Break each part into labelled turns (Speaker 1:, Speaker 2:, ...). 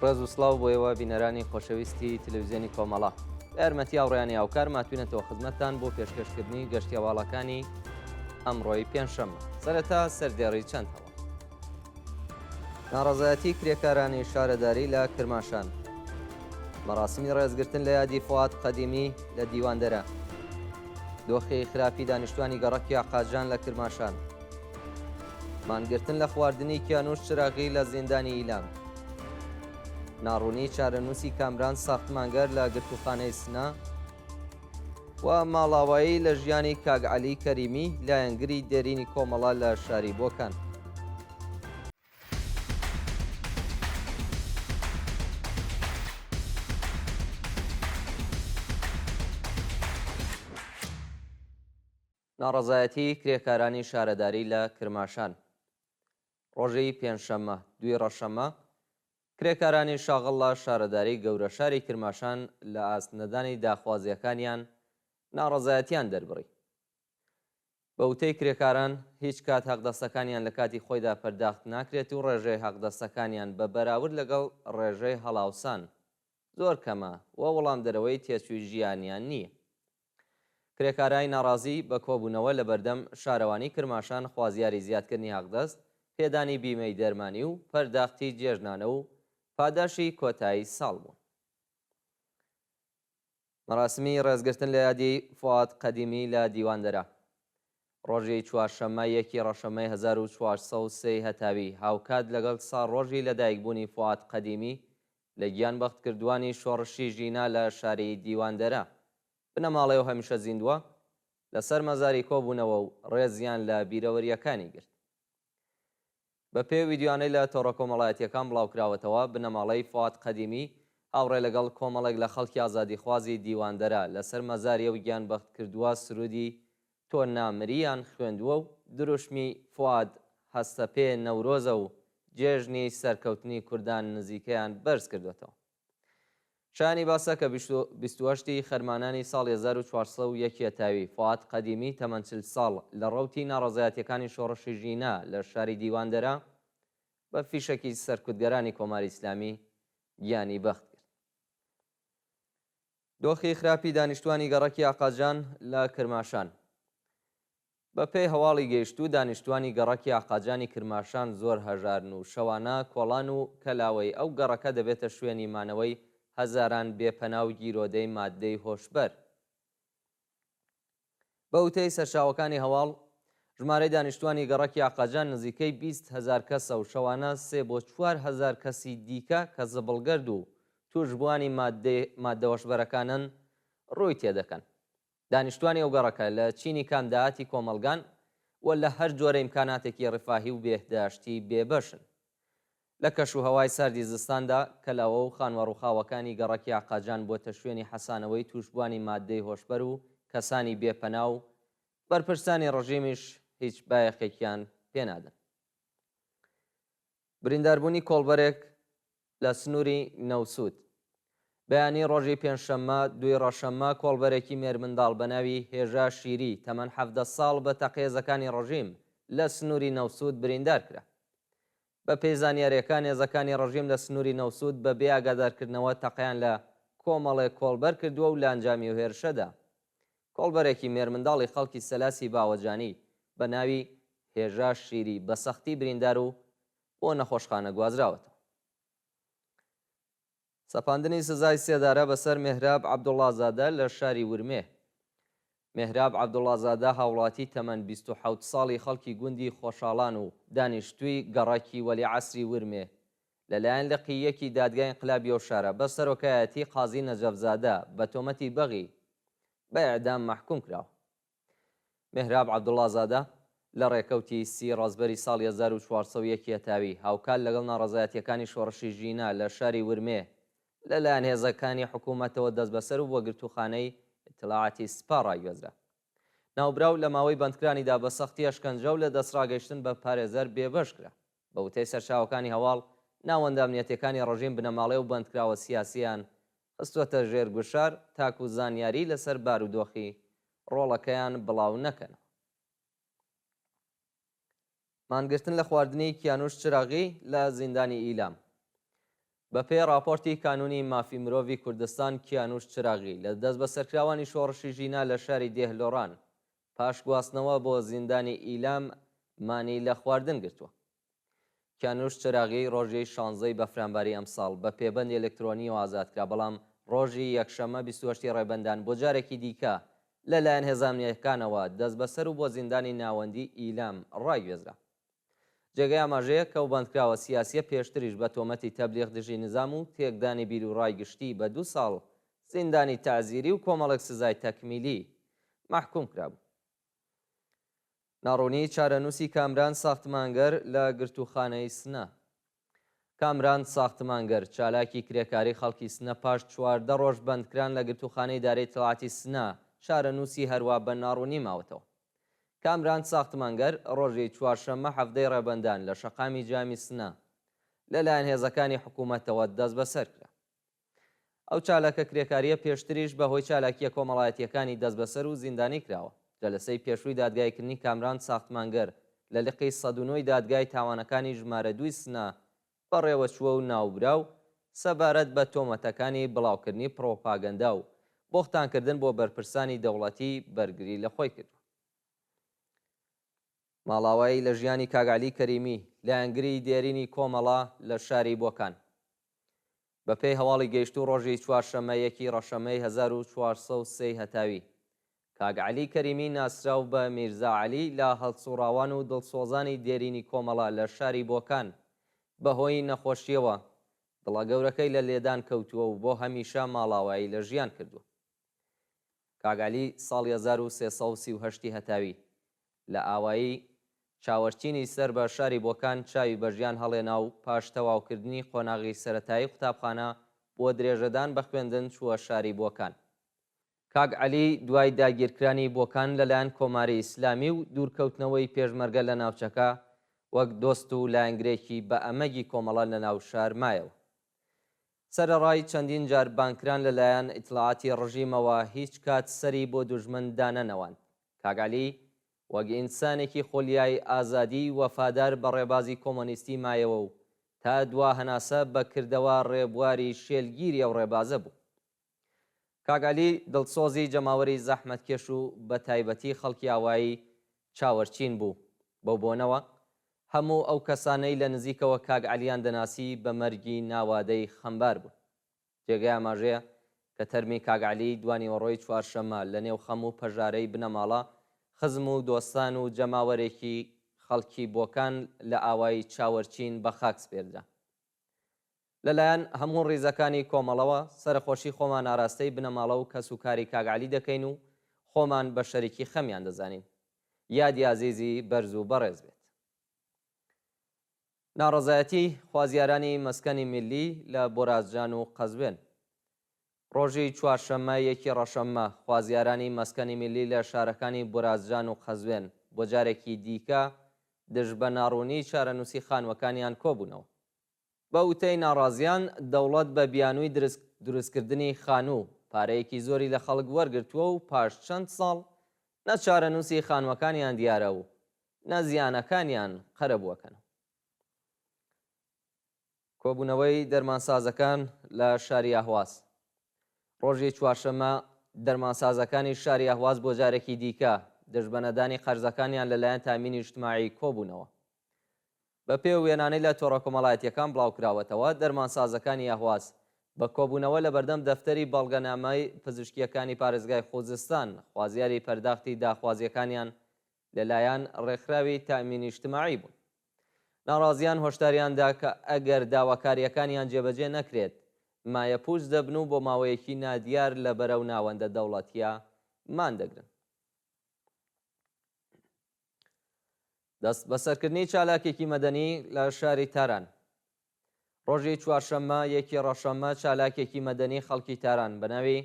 Speaker 1: ڕێز و سڵاو بۆ ئێوە بینەرانی خۆشەویستی تەلەڤزیۆنی کۆمەڵە. بە یارمەتی هاوڕێیانی هاوکار ماتوینەتەوە خزمەتتان بۆ پێشکەشکردنی گەشتیەواڵەکانی ئەمڕۆی پێنجشەممە. سەرەتا سەردێڕی چەند هەواڵ. ناڕەزایەتی کرێکارانی شارەداری لە کرماشان. مەراسمی ڕێزگرتن لە یادی فواد قەدیمی لە دیواندەرە. دۆخی خراپی دانیشتوانی گەڕەکی عقاجان لە کرماشان. مانگرتن لە خواردنی کیانوش چراغی لە زیندانی ئیلام. ناڕوونی چارەنووسی کامران ساختمانگەر لە گرتووخانەی سنە و ماڵاوایی لە ژیانی کاک عەلی کەریمی لایەنگری دێرینی کۆمەڵە لە شاری بۆکان. ناڕەزایەتیی کرێکارانی شارەداری لە کرماشان ڕۆژی پێنجشەممە دووی ڕەشەممە، کرێکارانی شاغڵ لە شارەداری گەورەشاری کرماشان لە ئاست نەدانی داخوازییەکانیان ناڕەزایەتییان دەربڕی. بە وتەی کرێکاران، هیچ کات حەقدەستەکانیان لە کاتی خۆیدا پەرداخت ناکرێت و ڕێژەی حەقدەستەکانیان بە بەراورد لەگەڵ ڕێژەی هەڵاوسان زۆر کەمە و وەڵامدەرەوەی تێچووی ژیانیان نییە. کرێکارای ناڕازی بە کۆبوونەوە لە بەردەم شارەوانی کرماشان خوازیاری زیادکردنی حەقدەست، پێدانی بیمەی دەرمانی و پەرداختی جێژنانە و پاداشی کۆتایی ساڵ بوون. مەراسمی ڕێزگرتن لە یادی فوئاد قەدیمی لە دیواندەرە ڕۆژی چوارشەممە یەکی ڕەشەممەی 1403 ی هەتاوی هاوکات لەگەڵ ساڵڕۆژی لەدایکبوونی فوئاد قەدیمی لە گیان بەختکردووانی شۆڕشی ژینا لە شاری دیواندەرە بنەماڵەی و هەمیشە زیندووە لەسەر مەزاری کۆبوونەوە و ڕێزیان لە بیرەوەرییەکانی گرت. بە پێی ویدیۆانەی لە تۆڕە کۆمەڵایەتییەکان بڵاوکراوەتەوە، بنەماڵەی فواد قەدیمی هاوڕێ لەگەڵ کۆمەڵێک لە خەڵکی ئازادیخوازی دیواندەرە لەسەر مەزاری ئەو گیانبەختکردووە سروودی تۆ نامرییان خوێندووە و دروشمی فواد هەستە پێ نەورۆزە و جێژنی سەرکەوتنی کوردان نزیکەیان بەرزکردووەتەوە. شایانی باسە کە 28 ی خەرمانانی ساڵی 1401 یەتاوی، فوئاد قەدیمی تەمەن 40 ساڵ، لە ڕەوتی ناڕەزایەتییەکانی شۆڕشی ژینا لە شاری دیواندەرە بە فیشەکی سەرکوتگەرانی کۆماری ئیسلامی گیانی بەخت کرد. دۆخی خراپی دانیشتوانی گەڕەکی ئاقاجان لە کرماشان. بە پێی هەواڵی گەیشتوو دانیشتوانی گەڕەکی ئاقاجانی کرماشان زۆر هەژارن و شەوانە کۆڵان و کەلاوەی ئەو گەڕەکە دەبێتە شوێنی مانەوەی هەزاران بێ پەنا و گیرۆدەی ماددەی هۆشبەر. بە وتەی سەرچاوەکانی هەواڵ، ژمارەی دانیشتوانی گەڕەکی ئاقاجان نزیکەی 20 هەزار کەسە و شەوانە سێ بۆ 4000 کەسی دیکە کە زبڵگەرد و تووشبووانی ماددە هۆشبەرەکانن ڕووی تێدەکەن. دانیشتوانی ئەو گەڕەکە لە چینی کام داهاتی کۆمەڵگان و لە هەر جۆرە ئیمکاناتێکی ڕیفاهی و بێهداشتی بێبەشن. لە کەش و هەوای ساردی زستاندا کەلاوە و خانوە ڕووخاوەکانی گەڕەکی ئاقاجان بۆتە شوێنی حەسانەوەی تووشبوانی ماددەی هۆشبەر و کەسانی بێ پەنا و بەرپرسانی ڕژیمیش هیچ بایەخێکیان پێ نادەن. برینداربوونی کۆڵبەرێک لە سنووری نەوسوود. بەیانی ڕۆژی پێنجشەممە دووی ڕەشەممە کۆڵبەرێکی مێرمنداڵ بە ناوی هێژا شیری تەمەن 17 ساڵ بە تەقەی هێزەکانی ڕژیم لە سنووری نەوسوود بریندار کرا. بە پێی زانیارییەکان هێزەکانی ڕژیم لە سنووری نەوسوود بە بێ ئاگادارکردنەوە تەقەیان لە کۆمەڵێک کۆڵبەر کردووە و لە ئەنجامی ئەو هێرشەدا کۆڵبەرێکی مێرمنداڵی خەڵکی سەلاسی باوەجانی بە ناوی هێژا شیری بە سەختی بریندار و بۆ نەخۆشخانە گوازراوەتەوە. سەپاندنی سزای سێدارە بەسەر مێهراب عەبدوڵڵازادە لە شاری ورمێ. مێهراب عەبدوڵڵازادە هاوڵاتی تەمەن 27 ساڵی خەڵکی گوندی خۆشاڵان و دانیشتووی گەڕەکی وەلی عەسری ورمێ لەلایەن لقی یەکی دادگای ئینقلابی ئەو شارە بە سەرۆکایەتی قازی نەجەفزادە بە تۆمەتی بەغی بە ئێعدام مەحکووم کراوە. مێهراب عەبدوڵڵازادە لە ڕێکەوتی سی ڕەزبەری ساڵی 1401 هەتاوی، هاوکات لەگەڵ ناڕەزایەتییەکانی شۆڕشی ژینا لە شاری ورمێ، لە لایەن هێزەکانی حکوومەتەوە دەستبەسەر و بۆ گرتووخانەی ئیتلاعاتی سپا ڕاگوێزرا. ناوبراو لە ماوەی بەندکرانیدا بە سەختی ئەشکەنجە و لە دەستڕاگەیشتن بە پارێزەر بێبەش کرا. بە وتەی سەرچاوەکانی هەواڵ، ناوەندە ئەمنیەتییەکانی ڕژیم بنەماڵەی ئەو بەندکراوە سیاسییەیان خستووەتە ژێر گوشار تاکوو زانیاری لەسەر بارودۆخی ڕۆڵەکەیان بڵاو نەکەنەوە. مانگرتن لە خواردنی کیانوش چراغی لە زیندانی ئیلام. بەپێی ڕاپۆرتی کانوونی مافی مرۆڤی کوردستان، کیانوش چراغی، لە دەستبەسەرکراوانی شۆڕشی ژینا لە شاری دێهلۆڕان، پاش گواستنەوە بۆ زیندانی ئیلام، مانی لە خواردن گرتووە. کیانوش چراغی ڕۆژی شانزەی بەفرانباری ئەمساڵ بە پێبەندی ئەلکترۆنییەوە ئازاد کرا، بەڵام ڕۆژی یەکشەممە 28 ی ڕێبەندان بۆ جارێکی دیکە لە لایەن هێزە ئەمنییەکانەوە دەستبەسەر و بۆ زیندانی ناوەندیی ئیلام ڕاگوێزرا. جێگەی ئاماژەیە کە ئەو بەندکراوە سیاسییە پێشتریش بە تۆمەتی تەبلیغ دژی نیزام و تێکدانی بیروڕای گشتی بە دوو ساڵ زیندانی تەعزیری و کۆمەڵێک سزای تەکمیلی مەحکووم کرابوو. ناڕوونیی چارەنووسی کامران ساختمانگەر لە گرتووخانەی سنە. کامران ساختمانگەر، چالاکی کرێکاری خەڵکی سنە پاش 14 ڕۆژ بەندکران لە گرتووخانەی ئیدارەی ئیتڵاعاتی سنە، چارەنووسی هەروا بە ناڕوونی ماوەتەوە. کامران ساختمانگەر ڕۆژی چوارشەممە حەڤدەی ڕێبەندان لە شەقامی جامی سنە لەلایەن هێزەکانی حکوومەتەوە دەستبەسەر کرا. ئەو چالاکە کرێکارییە پێشتریش بە هۆی چالاکییە کۆمەڵایەتییەکانی دەستبەسەر و زیندانی کراوە. جەلەسەی پێشووی دادگاییکردنی کامران ساختمانگەر لە لقی 109 ی دادگای تاوانەکانی ژمارە دووی سنە بەڕێوەچووە و ناوبراو سەبارەت بە تۆمەتەکانی بڵاوکردنی پڕۆپاگەندا و بوختانکردن بۆ بەرپرسانی دەوڵەتی بەرگری لە خۆی کردووە. ماڵاوایی لە ژیانی کاک عەلی کەریمی، لایەنگری دێرینی کۆمەڵە لە شاری بۆکان. بە پێی هەواڵی گەیشتوو ڕۆژی چوارشەممە یەکی ڕەشەمەی 1403 ی هەتاوی، کاک عەلی کەریمی ناسراو بە میرزا عەلی لە هەڵسوڕاوان و دڵسۆزانی دێرینی کۆمەڵە لە شاری بۆکان بە هۆی نەخۆشییەوە دڵە گەورەکەی لە لێدان کەوتووە و بۆ هەمیشە ماڵاوایی لە ژیان کردووە. کاک عەلی ساڵی 1338 ی هەتاوی لە ئاوایی چاوەرچینی سەر بە شاری بۆکان چاوی بە ژیان هەڵێنا و پاش تەواوکردنی قۆناغی سەرەتایی قوتابخانە بۆ درێژەدان بە خوێندن چووە شاری بۆکان. کاک عەلی دوای داگیرکرانی بۆکان لەلایەن کۆماری ئیسلامی و دوورکەوتنەوەی پێشمەرگە لە ناوچەکە وەک دۆست و لایەنگرێکی بە ئەمەگی کۆمەڵە لەناو شار مایەوە. سەرەڕای چەندین جار بانگکران لەلایەن ئیتڵاعاتی ڕژیمەوە هیچ کات سەری بۆ دوژمن دانەنەواند. کاک عەلی وەک ئینسانێکی خولیای ئازادی وەفادار بە ڕێبازی کۆمۆنیستی مایەوە و تا دوا هەناسە بە کردەوە ڕێبواری شێلگیری ئەو ڕێبازە بوو. کاک عەلی دڵسۆزی جەماوەری زەحمەتکێش و بە تایبەتی خەڵکی ئاوایی چاوەرچین بوو، بەو بۆنەوە هەموو ئەو کەسانەی لە نزیکەوە کاک عەلیان دەناسی بە مەرگی ناوادەی خەمبار بوون. جێگەی ئاماژەیە کە تەرمی کاک عەلی دوانیوەڕۆی چوارشەممە لە نێو خەم و پەژارەی بنەماڵە، خزم و دۆستان و جەماوەرێکی خەڵکی بۆکان لە ئاوایی چاوەرچین بە خاک سپێردرا. لە لایەن هەموو ڕیزەکانی کۆمەڵەوە سەرەخۆشی خۆمان ئاراستەی بنەماڵە و کەس و کاری کاک عەلی دەکەین و خۆمان بە شەریکی خەمیان دەزانین. یادی ئازیزی بەرز و بەڕێز بێت. ناڕەزایەتی خوازیارانی مەسکەنی میللی لە بۆرازجان و قەزوێن. ڕۆژی چوارشەممە یەکی ڕەشەممە، خوازیارانی مەسکەنی میللی لە شارەکانی بۆرازجان و قەزوێن بۆ جارێکی دیکە دژ بە ناڕوونیی چارەنووسی خانووەکانیان کۆبوونەوە. بە وتەی ناڕازیان، دەوڵەت بە بیانووی دروستکردنی خانوو، پارەیەکی زۆری لە خەڵک وەرگرتووە و پاش چەند ساڵ نە چارەنووسی خانووەکانیان دیارە و نە زیانەکانیان قەرەبووەکەنەوە. کۆبوونەوەی دەرمانسازەکان لە شاری ئەهواز ڕۆژی چوارشەممە دەرمانسازەکانی شاری ئەهواز بۆ جارێکی دیکە دژ بە نەدانی قەرزەکانیان لەلایەن تامینی ئیجتماعی کۆبوونەوە. بەپێ وێنانەی لە تۆڕە کۆمەڵایەتییەکان بڵاوکراوەتەوە، دەرمانسازەکانی ئەهواز بە کۆبوونەوە لەبەردەم دەفتەری بەڵگەنامەی پزیشکییەکانی پارێزگای خوزستان خوازیاری پەرداختی داخوازییەکانیان لەلایەن ڕێکخراوی تەئمین ئیجتماعی بوون. ناڕازیان هۆشداریان دا کە ئەگەر داواکارییەکانیان جێبەجێ نەکرێت، مایەپووچ دەبن و بۆ ماوەیەکی نادیار لەبەر ئەو ناوەندە دەوڵەتییە مان دەگرن. دەستبەسەرکردنی چالاکێکی مەدەنی لە شاری تاران. ڕۆژی چوارشەممە یەکی ڕەشەممە چالاکێکی مەدەنی خەڵکی تاران بە ناوی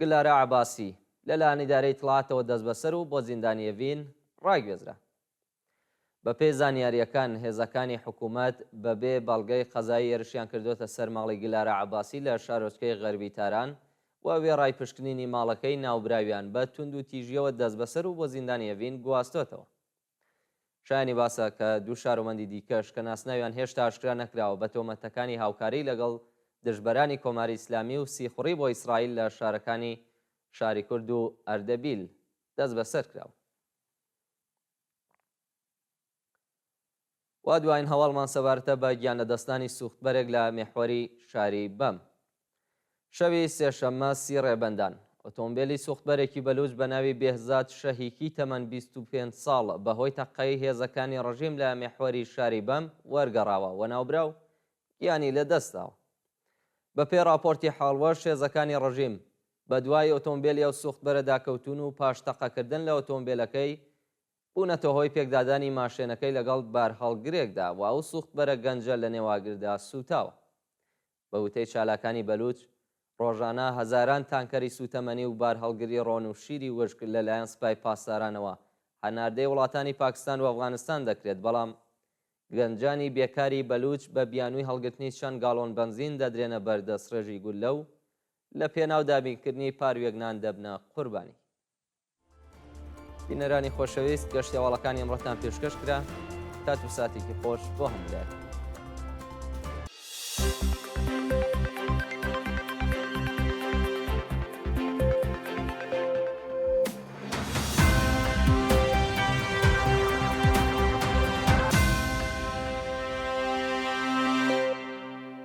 Speaker 1: گلارە عەباسی لەلایەن ئیدارەی ئیتڵاعاتەوە دەستبەسەر و بۆ زیندانی ئێڤین ڕاگوێزرا. بەپێی زانیارییەکان هێزەکانی حکوومەت بەبێ بەڵگەی قەزایی هێرشیان کردۆتە سەر ماڵی گلارە عەباسی لە شارۆچکەی غەربی تاران و وێڕای پشکنینی ماڵەکەی ناوبراویان بە توندوتیژییەوە دەستبەسەر و بۆ زیندانی ئێڤین گواستۆتەوە. شایانی باسە کە دوو شارۆمەندی دیکەش کە ناسناویان هێشتا ئاشکرا نەکراوە بە تۆمەتەکانی هاوکاری لەگەڵ دژبەرانی کۆماری ئیسلامی و سیخوڕی بۆ ئیسرائیل لە شارەکانی شاریکورد و ئەردەبیل دەستبەسەر کراون. و دواین هەواڵمان سەبارەتە بە گیانلەدەستدانی سوختبەرێک لە میحوەری شاری بەم. شەوی سێشەممە سی ڕێبەندان، ئۆتۆمبێلی سوختبەرێکی بەلووچ بە ناوی بێهزاد شەهیکی تەمەن 25 ساڵ بە هۆی تەقەی هێزەکانی ڕژیم لە میحوەری شاری بەم وەرگەڕاوە و ناوبراو گیانی لەدەستداوە. بە پێی ڕاپۆرتی حاڵوەش هێزەکانی ڕژیم بە دوای ئۆتۆمبێلی ئەو سوختبەرەدا کەوتوون و پاش تەقەکردن لە ئۆتۆمبێلەکەی بوونەتە هۆی پێکدادانی ماشێنەکەی لەگەڵ بارهەڵگرێکدا و ئەو سوختبەرە گەنجە لەنێو ئاگردا سووتاوە. بە وتەی چالاکانی بەلووچ، ڕۆژانە هەزاران تانکەری سووتەمەنی و بارهەڵگری ڕۆن و شیری وشک لەلایەن سپای پاسدارانەوە هەناردەی وڵاتانی پاکستان و ئەفغانستان دەکرێت، بەڵام گەنجانی بێکاری بەلووچ بە بیانووی هەڵگرتنی چەند گاڵۆن بەنزین دەدرێنە بەر دەستڕێژی گوللە و لەپێناو دابینکردنی پارویەک نان دەبنە قوربانی. بینەرانی خۆشەویست گەشتی هەواڵەکانی ئەمڕۆتان پێشکەش کرا کات و ساتێکی خۆش بۆ هەموو لایەک.